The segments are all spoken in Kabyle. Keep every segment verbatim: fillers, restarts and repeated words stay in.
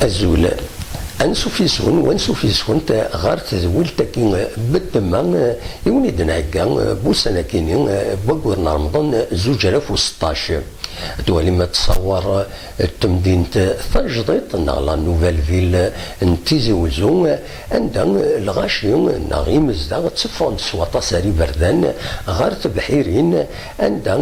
Azul. Ansuf yes-wen, wansuf yes-went ɣer tedwilt-agi n Beddemma i wen-id-nhegga n wussan-agi-ni n waggur n Remḍan zuǧ alaf u seṭṭac. Ad twalim ad tṣawwer temdint tajdiṭ neɣ la nouvelle ville n Tizi Wezzu, anda lɣaci neɣ imezdaɣ tteffɣen s waṭas ar iberdan ɣer tebḥirin, anda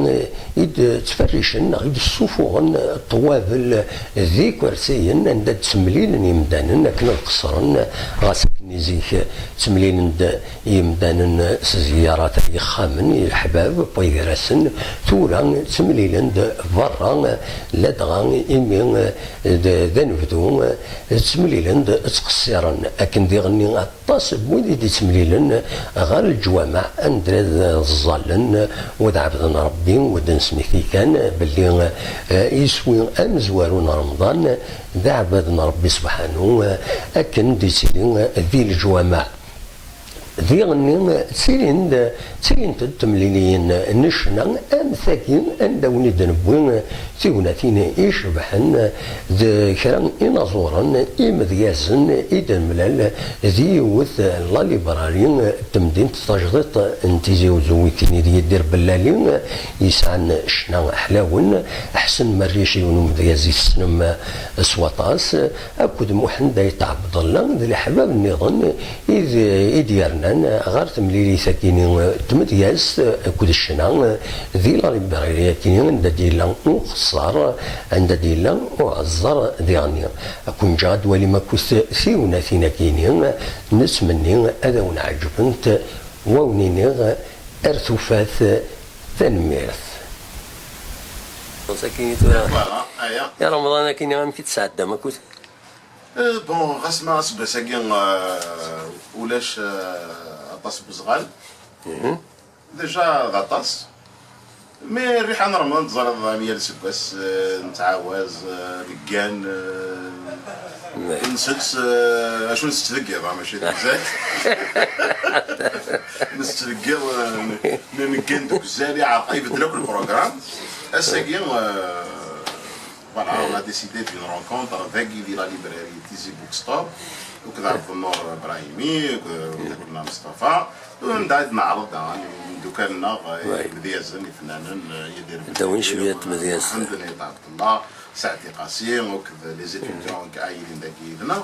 i d-ttferricen neɣ i d-ssufuɣen ṭwabel d ikersiyen anda d-ttemlilen yimdanen akken ad qeṣṣren, ɣas akken i zik ttemlilen-d yimdanen s zyarat ar yexxamen, i leḥbab, wway gar-asen, tura ttemlilen-d berra, ladɣa imi d, d anebdu, ttemlilen-d ttqeṣṣiren akken diɣenni aṭas n wid i d-yettemlilen ɣer leǧwameɛ anda ad ẓẓallen u ad ɛebden Ṛebbi, u ad d-nesmekti kan belli, eh, iswi amezwaru n Remḍan d aɛbad n Ṛebbi subḥanu, eh, akken d-yettili di leǧwameɛ. Diɣenni ttilin-d, ttilint-d temliliyin n ccna am tagi anda wen-id-newwi tignatin icebḥen d kra inaẓuren imedyazen i d-nemlal di yiwet n la librari n temdint tajdiṭ n Tizi Wezzu, wigini d Yidir Bellali, yesɛan ccna ḥlawen, Ḥsen Merric, yiwen umedyaz i tessnem s waṭas, akked Muḥend Ayt Ɛebdella d leḥbab nniḍen i d, i d-yernan ɣer temlilit-agi-ni n tmedyazt akked ccna di la librairie-agi-ni anda d-yella uqeṣṣer, anda d-yella uɛeẓẓer diɣenni. Ad ken-ǧǧeɣ ad twalim akked tignatin-agi-ni, nettmenni ad awen-ɛeǧbent, wa wen-iniɣ ar tufat, tanemmirt. Sakini tura. Voilà, aya. I Remḍan akini amek i tesɛeddam akked? Eh, bon, ɣas ma aseggas-agi, eh, ulac, eh, aṭas n uzɣal. Mhm. Déjà d aṭas. Mais rriḥa n Remḍan teẓriḍ am yal aseggas, eh, nettɛawaz, eh, neggan, eh, nsett, eh, acu nsett deg yiḍ, ah, mačči deg uzal. Nsett deg yiḍ, eh, n-, n-, neggan deg uzal, iɛreq, ibeddel akk le programme. Ass-agi, eh, Voilà, on a décidé d'une rencontre dagi di la librairie Tizi Bookstore, akked Ɛebdennur Brahimi, akked umeddakel-nneɣ Mustafa, anda i d-neɛreḍ daɣen imeddukal-nneɣ, eh, imedyazen, ifennanen, eh, Yidir Bellali, cwiya n tmedyazt. Muḥend Nayt Ɛebdellah, Saɛdi Qasi, akked les étudiants i yellan dagi yid-neɣ.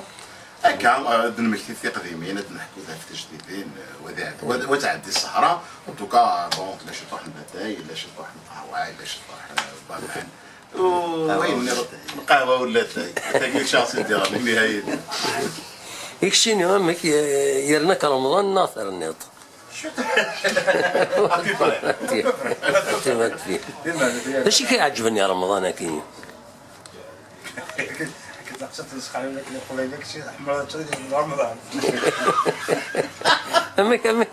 Akka, eh, ad d-nemmekti tiqdimin, ad d-neḥku ɣef tejdidin, eh, wa d-, wa d-, wa tɛeddi ssehra. En tout cas, bon, tella ciṭuḥ n latay, tella ciṭuḥ n qahwa, tella ciṭuḥ, eh, n waman. U wayen nniḍen, lqahwa u latay. Tagi tcaɣ si diɣen, imi hayi. I keččini, amek, eh, yerna-k Remḍan neɣ terniḍ? À peu près. D acu i k-iɛeǧben i Remḍan-agi? Akken taqsiṭ n Sqayan, akken iqbayliyen, kečči tḥemmleḍ ad tiliḍ di Remḍan. Amek, amek?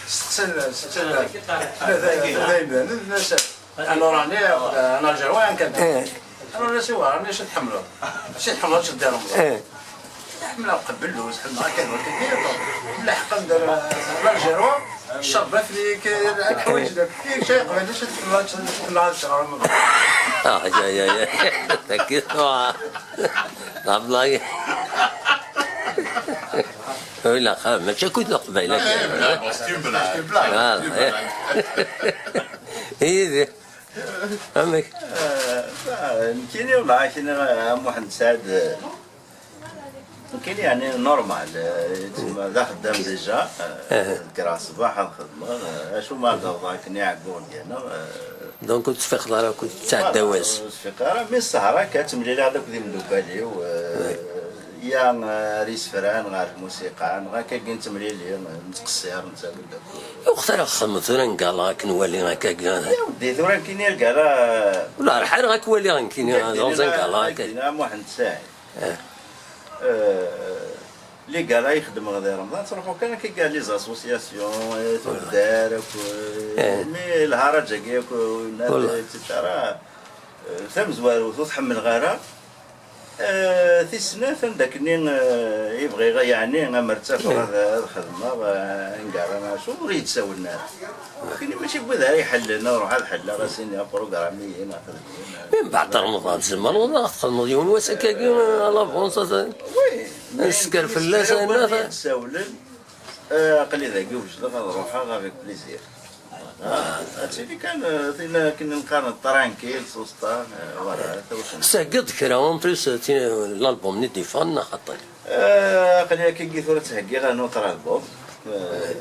Steqsi, steqsi. Ula d, ula d imdanen, nnan-as, un Oranais, un Algérois, un Kabyle. Eh. Nnan-as i Waɛrani, acu tḥemmleḍ? Acu tḥemmleḍ ad teddiḍ di Remḍan? Eh. Ḥemmleɣ qbellus, ḥemmleɣ akka d wakka. Leḥqen d l'Algérois, ccerba frik, lḥwayeǧ d akk. Kra iqbayliyen, acu tḥemmleḍ ad txedmeḍ di Remḍan? Ah, ya, ya, ya. Tagi tuɣa. La blague. Oui, la, mačči akk d Leqbayel akka. Eh, c'est une blague. Voilà, eh. Yid-i. Amek? Eh, nekkini, wala, kini, eh, Muḥend Saɛid, eh, nekkini, yeɛni, normal, eh, d axeddam déjà, eh, kkreɣ ṣṣbeḥ ad xedmeɣ, eh, acu ma d-awḍeɣ akken i ɛegguɣ deg-neɣ, eh, Donc ur teffiqeḍ ara akked tɛeddawa-s? Ur teffiqeɣ ara, mi sehreɣ akka, ttemliliɣ-d akked imeddukal-iw, eh, ya, eh, ar isefra, neɣ ar tmusiqa, neɣ akkagi nettemlili, nettqeṣṣir, nettagad akk. Yuɣ ara txedmeḍ tura n gala, ad k-nwali akkagi. Ya weddi, tura nekkini lgala. Wala ar ḥareɣ ad k-waliɣ nekkini, dans un gala, akkagi. Dina Muḥend Saɛid. Eh. Eh, les galas i xeddmeɣ di Remḍan, ttruḥuɣ kan akka gar les associations, eh, tuddar, akk, eh, mais lharaǧ-agi akk, eh, et cetera. Eh, tamezwarut ur t-ḥemmleɣ ara. Eh, tis snat, anda akkenni, eh, i bɣiɣ, yeɛni, amer ttafeɣ ad, ad xedmeɣ, eh, angar acu, ur yi-d-sawlen ara. Akkenni mačči n wid ara iḥellen, ad ruḥeɣ ad ḥelleɣ, ad s-iniɣ programmi-yi, neɣ xedmen. Mbeɛd Remḍan, tzemreḍ ad txedmeḍ yiwen wass akkagi, à l'avance, ad, oui, ad nsker fell-as, ayen ara yi-d-sawlen, eh, aql-i dagi wejdeɣ ad ruḥeɣ avec plaisir. Ah, ad tili kan, eh, tin akken nqarn tranquille, s useṭṭa, eh, voilà, tawacult. Theggiḍ-d kra, en plus, eh, ti-, l'album-nni d-yeffɣen, neɣ xaṭi? Eh, aql-i akkagi tura ttheggiɣ un autre album. Eh,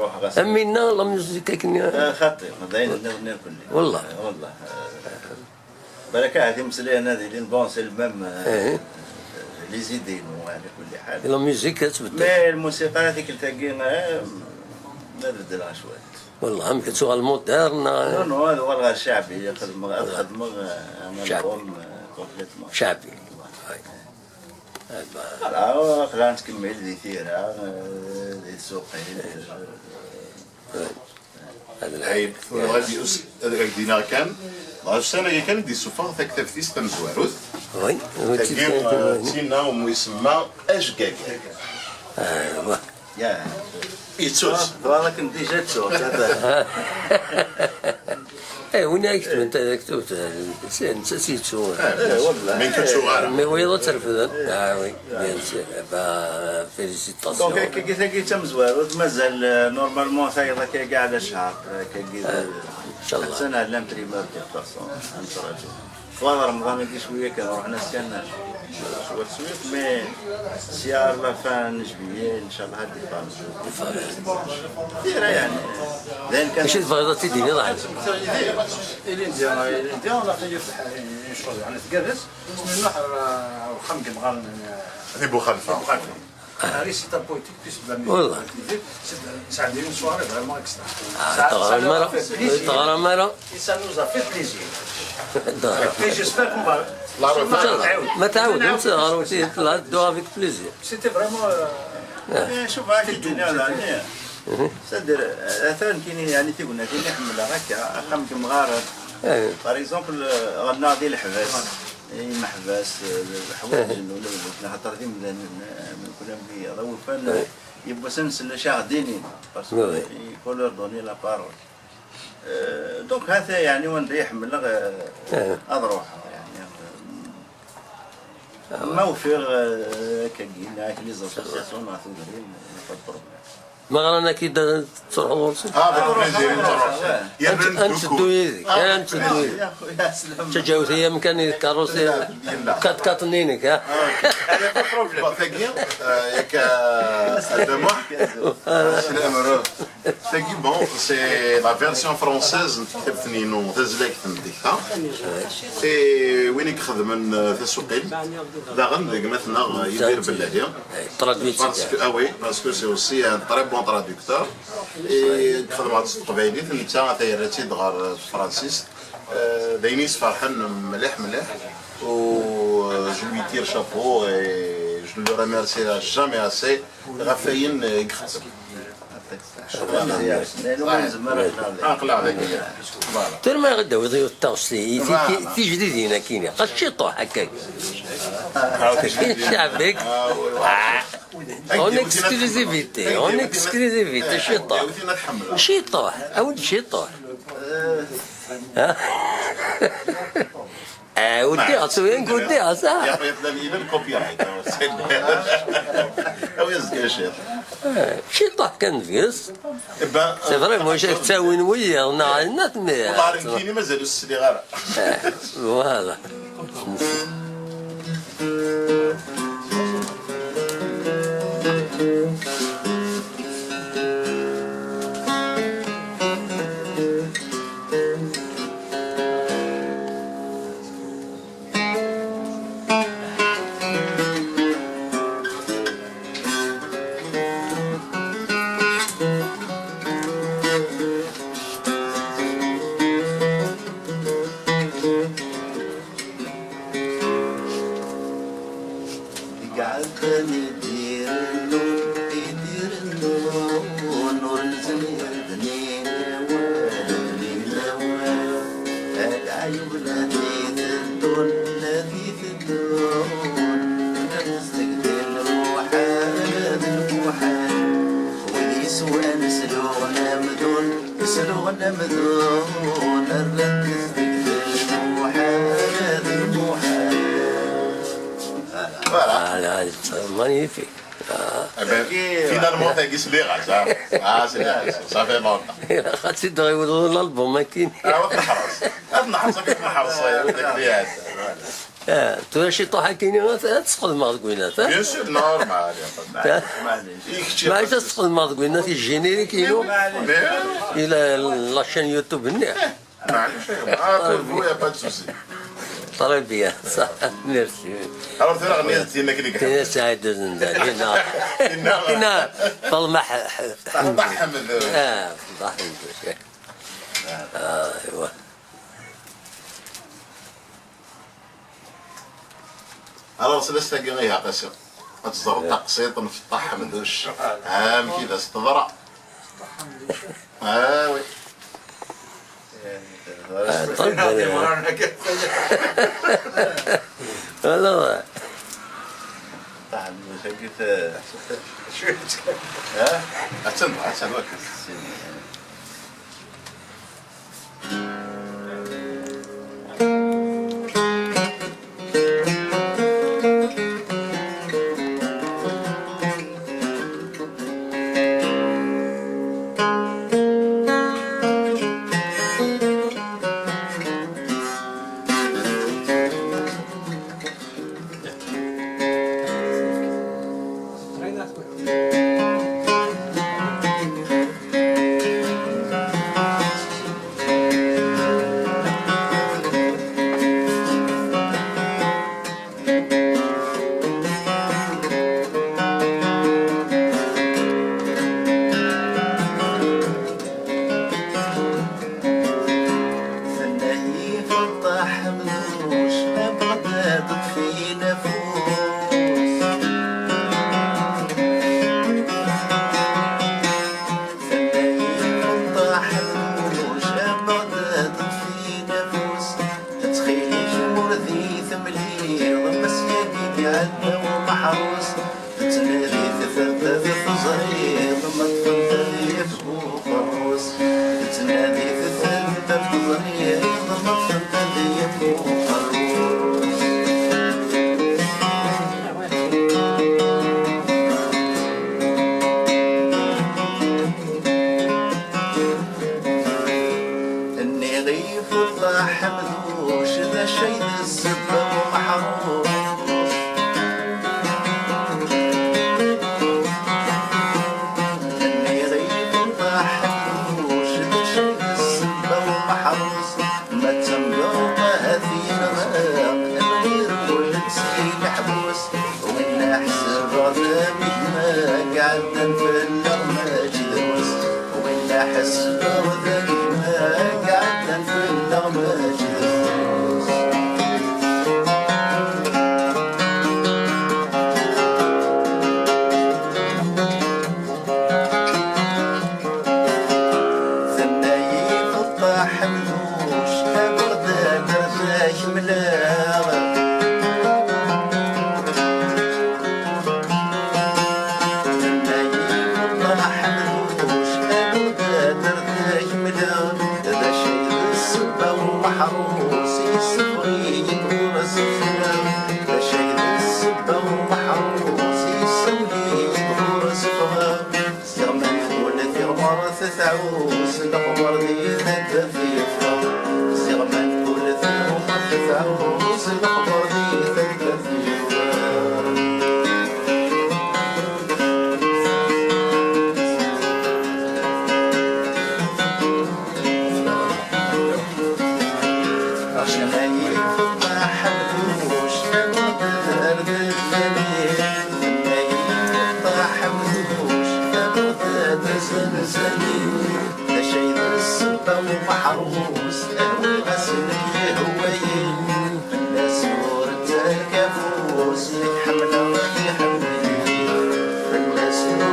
ruḥeɣ-as. Am winna, la musique akken, eh, xaṭi, d ayen nniḍen irkelli. Wallah. Eh, wallah. Eh, Balak ahat imeslayen ad ilin, bon, c'est le même, euh, les idées, bon, ɛla kulli ḥal. La musique ad tbeddel. Mais lmusiqa tikkelt-agi, eh, ad beddleɣ cwiṭ. Wallah, amek ad tuɣal moderne, eh? Non, non, ad uɣaleɣ ɣer ccaɛbi, ad xedmeɣ, ad xedmeɣ, eh, un album, eh, complètement. Ccaɛbi. Voilà, aql-aɣ nettkemmil di tira, eh, di tsuqin, eh, Ad lɛib. Ad ak-d-iniɣ kan, dɣa ussan-agi kan i d-yessufeɣ taktabt-is tamezwarut. Oui, oui, tagi, eh, d tinna umi isemma Ajgaga. Aywa. Ya. Yettu-tt. Twalaḍ akken déjà ttuɣ. Eh, win i ak-ktben taktubt, eh, netta s yettu. Eh, wallah. Mais ur ttuɣ ara. Mais wiyaḍ ad trefden. Ah, oui. Bien sûr, eh ben, félicitations. Donc, akkagi, tagi d tamezwarut, mazal, euh, normalement, tayeḍ akkagi ɛla ccher, euh, akkagi d, inchallah. Attan à l'imprimeur de toute façon, ad nettraǧu. Xwal Remḍan-agi cwiya kan, ruḥen-as kan cwiṭ cwiṭ, mais sya ar la fin n juillet, inchallah, ad d-iffeɣ. Tira, yeɛni, d ayen kan. Acu tebɣiḍ ad t-id-tiniḍ, ɛad? Ilindi, ilindi, on a fait une chose, yeɛni, tgerrez. Nruḥ ɣer, ɣer uxxam n yimɣaren, eh, di Buxalfa. Di Buxalfa. Ah, c'est un poétique, puis c'est de la musique. Wallah. C'est, ça a été une soirée vraiment extra. Ah, ça, ça leur a fait plaisir. Teɣram ara? Et ça nous a fait plaisir. Et j'espère qu'on va, ma tɛawdem, teɣram, teɣram avec plaisir. C'était vraiment, euh, شوف, هاك الدنيا. C'est-à-dire, atan kini, يعني, tignatin i ḥemmleɣ akka, axxam n yimɣaren. Par exemple, ɣennaɣ di leḥbas. Imeḥbas, eh, leḥwayeǧ n ula d nutni, axaṭer d imdanen, eh, mkul am wiyaḍ. Awufan, eh, yiwwas ad nsel acu ara ɣ-d-inin, parce que il faut leur donner la parole. Eh, donc, hata, yeɛni, wanda i ḥemmleɣ, eh, ad ruḥeɣ, yeɛni, eh, ma ufiɣ, eh, akkagi, neɣ ak les associations, neɣ tudrin, pas de problème. Ma ɣran-ak-id, ad truḥeḍ ɣur-sen? Ah, avec plaisir, ad nteddu yid-k, ad nteddu yid-k. Ttaǧawt-iyi amkan i tkeṛṛust, quatre-quatre-nni-inek, ha? Bon, tagi, euh, yak, euh, a Dda Muḥ, slam. Tagi, bon, c'est la version française n tektabt-nni-inu, tazlagt n tekta. Et win i ixedmen, euh, tasuqqilt, daɣen d gma-tneɣ, euh, Yidir Bellali. Traduit. Parce que, ah oui, parce que c'est aussi un très bon traducteur. Et xedmeɣ-tt s teqbaylit, netta ata yerra-tt-id ɣer tefransist. Euh, d ayen yesferḥen mliḥ, mliḥ. Euh, je lui tire chapeau et je ne le remercierai jamais assez ɣef wayen i ixeddem. Aql-aɣ dagi. Tura ma ɣ-d-tawiḍ yiwet n taɣect i, i, i, tijdidin akkin. Ɣas ciṭuḥ akka. Ceɛbek. Ah, en exclusivité, en exclusivité, ciṭuḥ. Ciṭuḥ, awi-d ciṭuḥ. Ha? Ah, وديها، تصوير وديها، صح؟ يا، يا، يا، يا، الكوبي رايت. أو يزكى شيء. Eh, ciṭuḥ kan deg-s. C'est vrai, moi, j'ai ttawin wiyaḍ, neɣ netni. والله راه كيني مازال السلي غير. Eh, voilà. Voilà. Ah, là, c'est magnifique. Ah. Eh ben, finalement, t'as dit c'est les races, hein. Ah, c'est les races. Ça fait longtemps. Ilaq ad tt-id-ɣiwel l'album akkin. Ah, ad neḥreṣ. Ad neḥreṣ, ad neḥreṣ, ah, tura ciṭuḥ akkin ad, ad tesxedmeɣ deg winat, ah? Bien sûr, normal. Maɛlic ad tesxedmeɣ deg winat, i générique-inu. Ila la chaîne YouTube-nni. Maɛlic, ah, pour vous, y a pas de souci. Très bien, ça, merci. Alors, tura ɣniɣ-d tinna akken i iḥebbes. Tinna Saɛid Uzendal, tinna, tinna Faḍma Ḥ-, Ḥ-, Faḍma Ḥmed. Ah, Faḍma Ḥmed. Ah, aywa. Alors, s last-agi, ihi, a Qasi, ad teẓreḍ taqsiṭ n Feṭṭa Ḥemduc. Amek i d as-teḍra? Ah, oui. Ah, ṭṭal. Alors. Feṭṭa Ḥemduc, agi t-, ha? Attan, attan, wakk. Tenna-yi Feṭṭa Ḥemduc, a Beɣdad ṭṭef-iyi afus. Tenna-yi Feṭṭa Ḥemduc, a Beɣdad ṭṭef-iyi afus. Ttxil-k, ur d iyi-temliḍ, ma s-yagi d-iɛedda umeḥrus. Tettnadi tferda teẓriḍ, ma ṭṭfent ad yaf uqerrus. Tettnadi tferda teẓriḍ, ma ṭṭfent ad yaf uqerrus. Nniɣ i Feṭṭa Ḥemduc, d acu ay d ssebba umeḥrus? Nniɣ i Feṭṭa Ḥemduc, d acu ay d ssebba umeḥrus? Ma d tamgerḍt ahat yenɣa, lɣir ur d-ttili ḥbus. Winna ḥesbeɣ d amigma, iɛeddan fell-aɣ mačči drus. Winna ḥesbeɣ d amigma, iɛeddan fell-aɣ mačči drus. Tenna-yi Feṭṭa Ḥemduc, a Beɣdad ar d ak-mleɣ. Tenna-yi Feṭṭa Ḥemduc, a Beɣdad ar d ak-mleɣ. D acu ay d ssebba umeḥrus, yessefɣ-iyi-d ɣur-s ffreɣ. D acu ay d ssebba umeḥrus, yessawel-iyi-d ɣur-s ffreɣ. Ziɣ ma neqqel tiɣmert tɛus, lexbar di taddart yeffeɣ. Ziɣ ma neqqel tiɣmert tɛus, lexbar di taddart yeffeɣ. Acenay Feṭṭa Ḥemduc, tamuɣ tedher d lǧani. Acenay Feṭṭa Ḥemduc, tamuɣ tedher d lǧani. D acu ay d ssebba umeḥrus, awiɣ-as nekk yehwayen. Fell-as ur ttak afus, yak ḥemmleɣ ad iḥemmel-iyi. Fell-as ur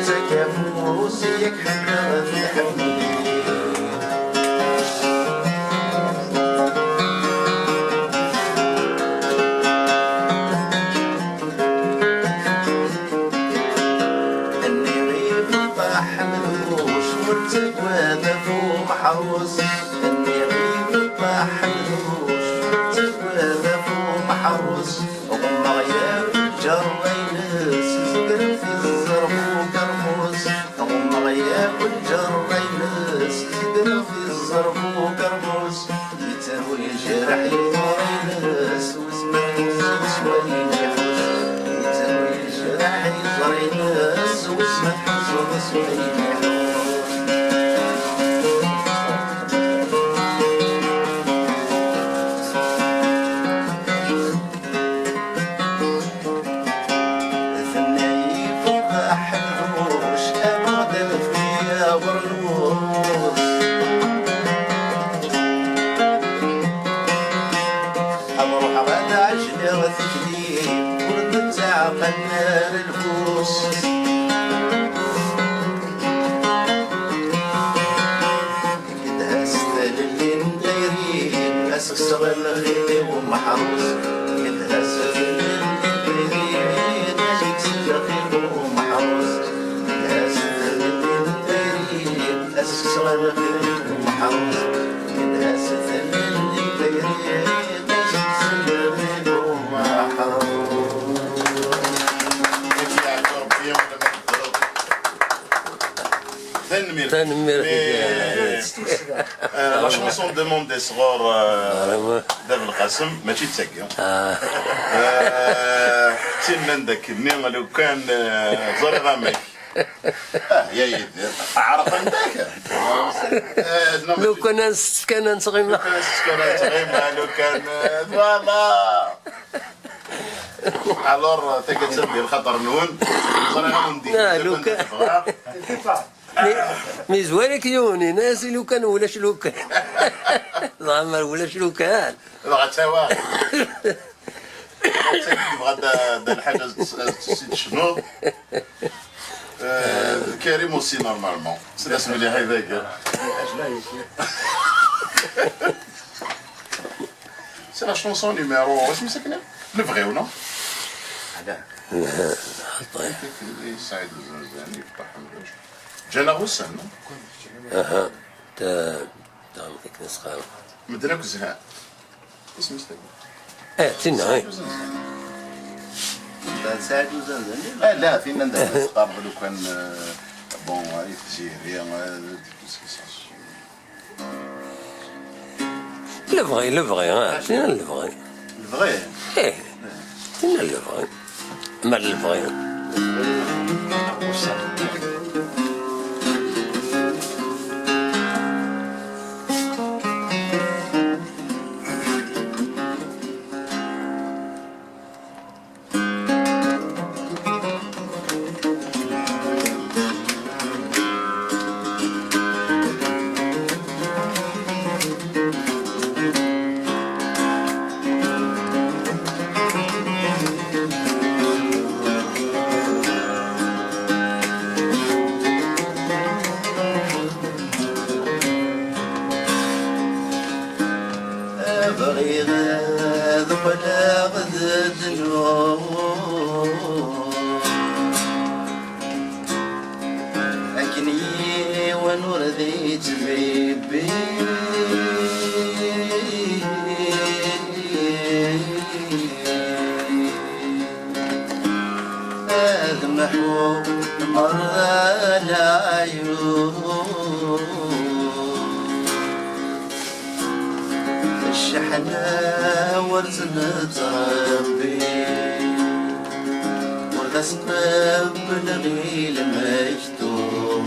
ttak afus, yak ḥemmleɣ ad iḥemmel-iyi. Nniɣ i Feṭṭa Ḥemduc, ur ttagad afus. Ḥerrus, nniɣ-it ṭaḥ lhuc, ttagad ɣef umeḥrus, ɣummeɣ yakk lǧerra-ines, zegreɣ tiẓẓerb ukermus, ɣummeɣ yakk lǧerra-ines, zegreɣ tiẓẓerb ukermus, yettawi ljerḥ iḍar-ines. Wis ma tḥusseḍ s wayen iḥuss, yettawi ljerḥ iẓri-ines. Wis ma tḥusseḍ s wayen iḥuss. Tenna-yi Ferḥ Lbuc, amuḍ ad fkiɣ abernus. Ad ruḥeɣ ad ɛejleɣ tikli, ur d-ttaɛqal ara lbus. Gedha-s tlelli n tayri, ad s-kkseɣ lxiq i umeḥrus. Gedha-s tlelli n tayri, ad s-kkseɣ lxiq i umeḥrus. Gedha-s tlelli n tayri, ad s-kkseɣ lxiq i umeḥrus. Gedha-s tlelli n tayri, ad s-kkseɣ lxiq i umeḥrus. Tanemmirt. Tanemmirt. Mais, euh, la chanson demandée sɣur, euh, Dda Belqasem, mačči d tagi. Ah. Euh, tin-nni d akkenni, lukan, euh, ẓriɣ amek. Ah, ya Yidir, ɛerqent-ak. Euh, non, mais lukan ad s-tefkan ad nettɣima. Lukan ad s-tefkan ad nettɣima, lukan, euh, voilà. Alors, taggad d lxaṭer-nwen. Ẓriɣ ad wen-d-, ah, lukan. Mi, mi zwar-ik yiwen, ini-as i lukan ulac lukan. Dɣa ma ulac lukan. Dɣa ttawa. Yebɣa da, da lḥaǧa s-, s-, s-, tecnuḍ. Euh, Karim aussi, normalement. C'est la semaine. C'est la chanson numéro, isem-is akken? Lebɣi-w, non? Saɛid Uzanzani, Ferḥ Lbuc. Ǧǧan-aɣ ussan, non? Aha. Ta-, ta-, amek akken i s-qqaren. Medden akk zhan. Isem-is tagi? Eh, tinna, eh. Saɛid Uzanzani. Saɛid Uzanzani. Eh, la, tinna anda teqqareḍ lukan, eh, bon, ay Tiziri, eh, Lebɣi, lebɣi, ah, tinna lebɣi. Lebɣi? Eh, tinna lebɣi. Ma lebɣi. Bɣiɣ ad qqleɣ d ddnub. Akken yiwen ur d-yettbibbi. Ad mḥuɣ merra leɛyub. Cceḥna ur tt-nettṛebbi, ur as-qebbleɣ i lmektub,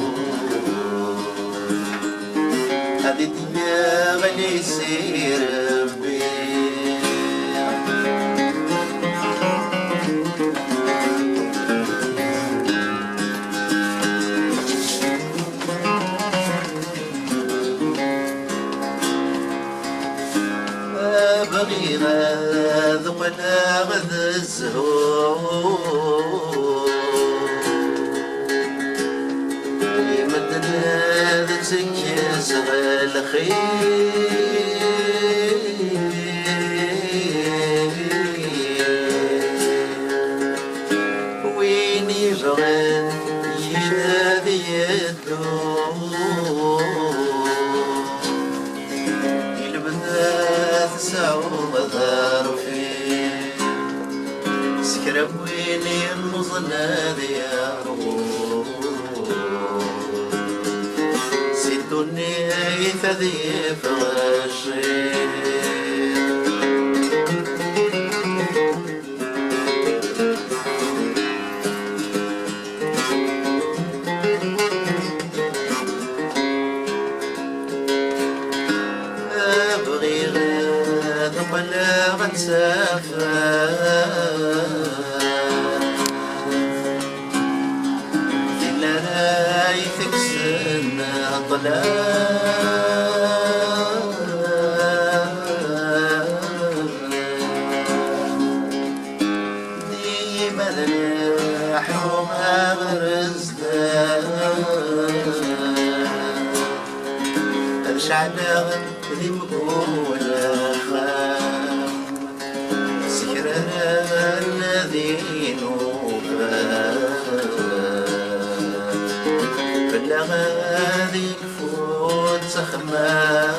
ad d-yeɣli si Ṛebbi. Bɣiɣ ad qqleɣ d zzhu. I medden ad ttekkseɣ lxir. Win yebɣan yid ad yeddu. Ad yerɣu si ddunit ad yeffeɣ ciṭ. Bɣiɣ ad qqleɣ ad tt-afeɣ tin ara itekksen ṭṭlam. Dima ad nleḥḥu ɣer zdat, ad ceɛleɣ di mkul axxam, s kra ara nadi nufa, fell-aɣ ad yekfu ttexmam.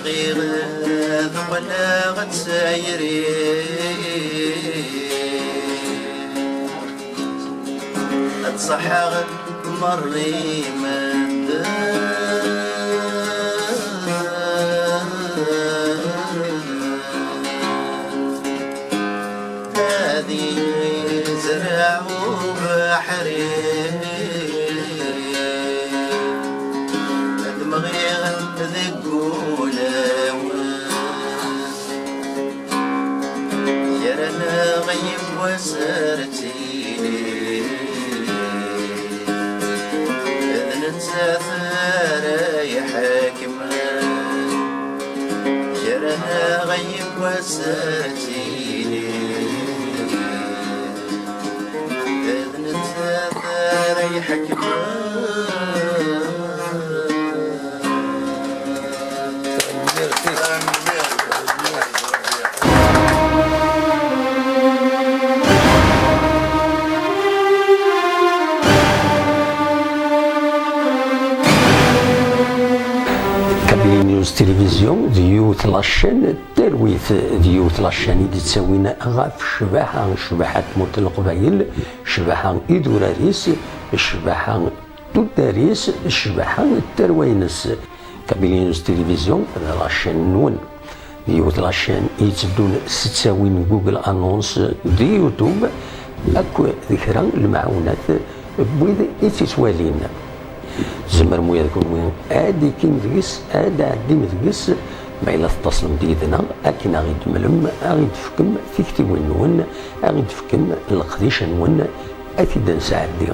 Bɣiɣ ad qqleɣ d tayri, ad ṣaḥeɣ merra i medden. Ad yezreɛ ubeḥri, ad mɣiɣ deg wulawen. Gar-aneɣ yiwwas ar tili, d nettat ara iḥekmen. Gar-aneɣ yiwwas ad tili, d nettat ara iḥekmen. Kabylie News Télévision d yiwet la chaîne n talwit, d yiwet la chaîne i d-ittawin ɣef ccbaḥa, ccbaḥa n tmurt n Leqbayel, ccbaḥa idurar-is, ccbaḥa tuddar-is, ccbaḥa n tarwa-ines. Kabylie News Télévision d la chaîne-nwen. Yiwet la chaîne i yetteddun s ttawin Google Annonce di YouTube, akk d kra n lemɛawnat n wid i tt-ittwalin. Tzemrem ula d kunwi ad d-ikim deg-s, ad d-tɛeddim deg-s, ma yella tettaslem-d yid-neɣ akken ad ɣ-id-temlem, ad ɣ-id-tefkem tiktiwin-nwen, ad ɣ-id-tefkem leqdic-nwen, ad t-id-nesɛeddi.